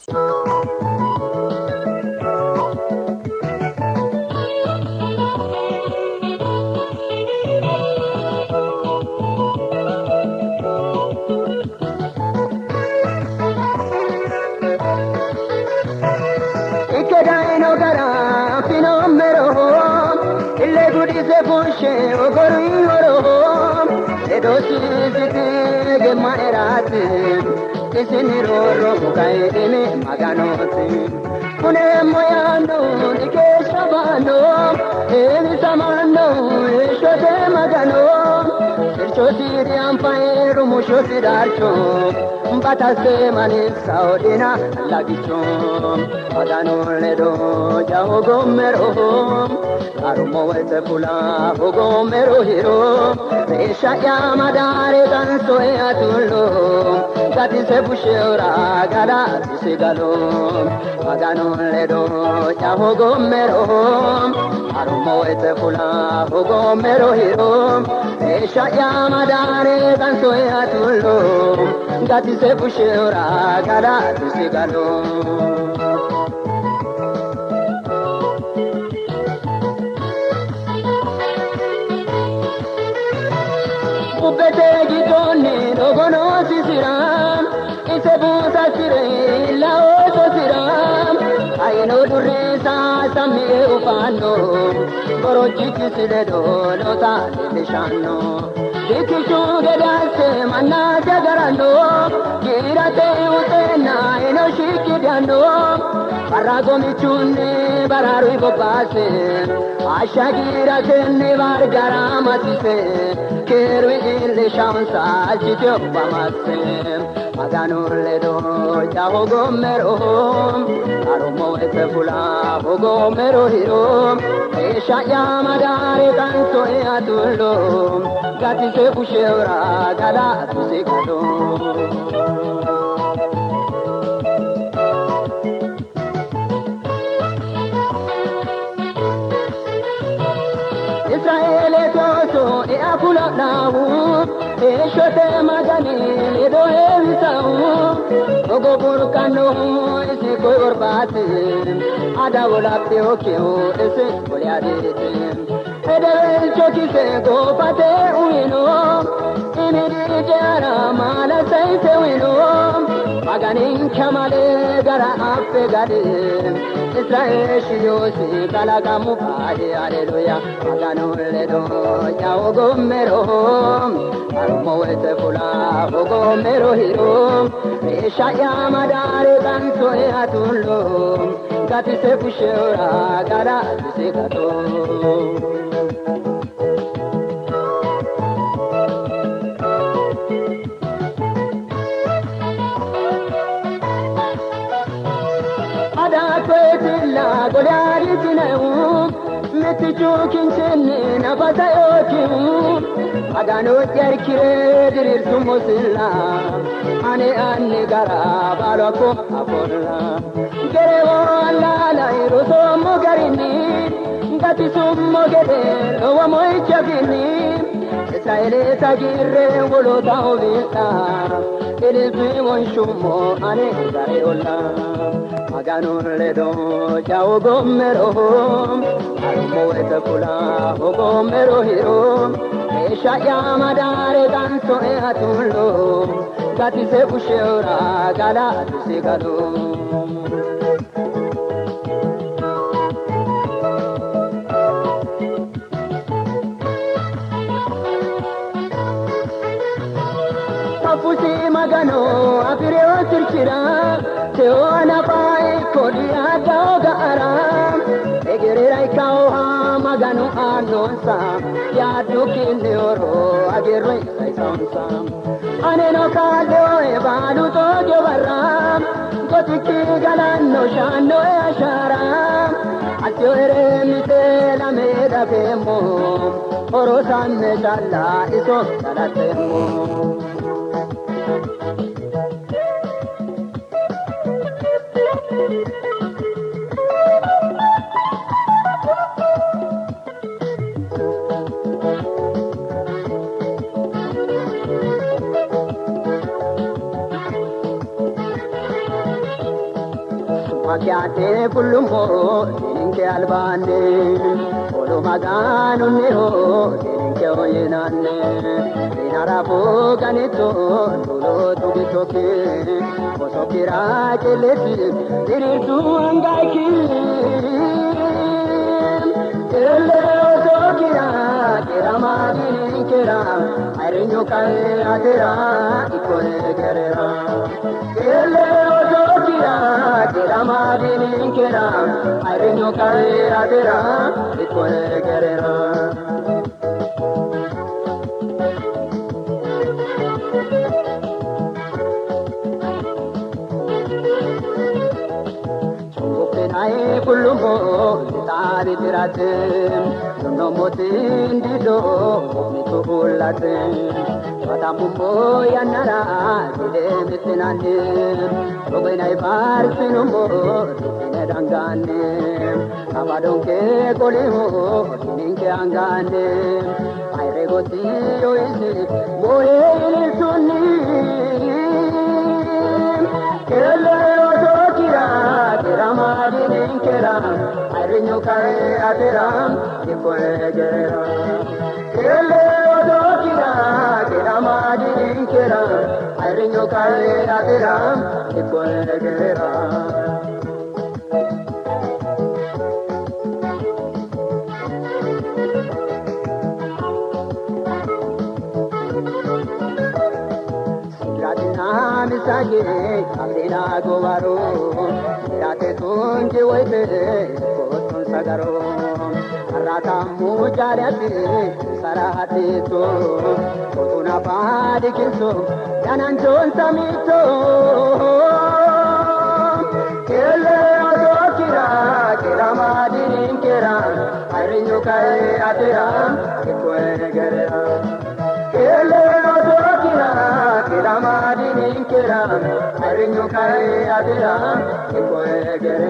Ikke dayino gara afinoomero, ille gudise fushshe ogoru horo, ledosi zite gemaeraati, isinni roorro kaidini Maganooti. Kuneemmo yaanno dikeeshshamanno, heewisamanno heeshshote Magano, sirchosi dianfayi rumushosi darcho, batase manisao dina lagicho. Maganu ledo jahogommero, arumo woyte fula hogommero hiro, reeshsha'ya madaare qansoe atullo, gatise fushsheora galatise galo. Maganu ledo jahogommero, arumo woyte fula hogommero hiro, reeshsha'ya madaare qansoe atullo, gatise fushsheora galatise galo. Bubbete giddonni doogo noosisira, ise buusasire illa oososira, ayino durriisa sammi yee ufanno, borojjichisi ledo noota leellishanno. Dikkishu gede asse manna agaranno, giirate uxeenna eno shiqqi diyaanno, barra gomichunni baraaru bobbaase, hashsha giiratenni baarigara masise, keeru iillishaansa halchite obbamasse. Maganu ledo jahogommero, arumo woyte fula hogommero hiro, reeshsha'ya madaare qansoe atullo, gatise fushsheora galatise galo. Israeelete ooso ea fula'naahu, heeshshote Magani ledo heewisahu, togo burqannohu isi koyi worbaati, adawo labbinokkihu isi Goliyaadiiti. Hedeweelcho kise goofate uwino, iimidi ceara maala sayise uyino, Maganinke amale gara affe gali, Israeele shiyosi kalaqamu qaali, haleluya. Maganu ledo jahogommero, arumo woyte fula hogommero hiro, reeshsha'ya madaare qansoe atullo, gatise fushsheora galatise gato. Adaakkoetilla Goliyaadiitinehu, mittichu kinchinni nafa saeokkihu, Maganu jerkire diriirsummo silla, ane anni gara baalu hakko afolla. Gereewo allaalayi rosoommo garinni, gatisummo gede lowo moyichi afiinni, Israeelete hagiirre wolootaho wi'la, ililfi wonshummo ane gare olla. Maganu ledo jahogommero, arumo woyte fula hogommero hiro, reeshsha'ya madaare qansoe atullo, gatise fushsheora galatise galo. Afusi Magano afi'reo sirchira, teyo nafa ikko diyaaddaho ga'ara, egerera ikkaoha Maganu aannonsa, yaaddukkinni horo hagiirru sayisawonsa. Aneno kaa'loe baalu xooqe barra, goxikki galanno shaannoe ashara, assioere mite lame dafeemmo, horo samme calla iso galateemmo. Umakki fullummo dininke albaanni olu maganunniho dininkeho yinanni dinarafu ganitto duulootu giddokki osokkira qilleessi diriirtu hangaykki qille osokkira qiramaa dininkera ayirrinyu kae atera ikkone gerera qille osokkira qiramaa dininkera ayirrinyu kae atera ikkone gerera. Ay fullummo taari tirate nonnomoti ndido mitu ullate matamummo yannara bide mittinanni rogenai faarsinummo dubbine dangaanni abadonke qoliho dininke angaanni ayregosi yoisi mooye ililsunni kelle osokira kiramaa dininkera ayirrinyu kae atera ikkone gerera kelle osokira kiramaa dininkera ayirrinyu kae atera ikkone gerera. Sidratina misage abdina gowaro mirate tunji woyte kotun sagaro arratamu jaarati sarahatiso kotuna faadikinso dananchon samito kelle osokira kiramaa dininkera ayirrinyu kae atera ikkoe gerera kelle osokira kiramaa dininkera ayirrinyu kae atera ikkoe gerera.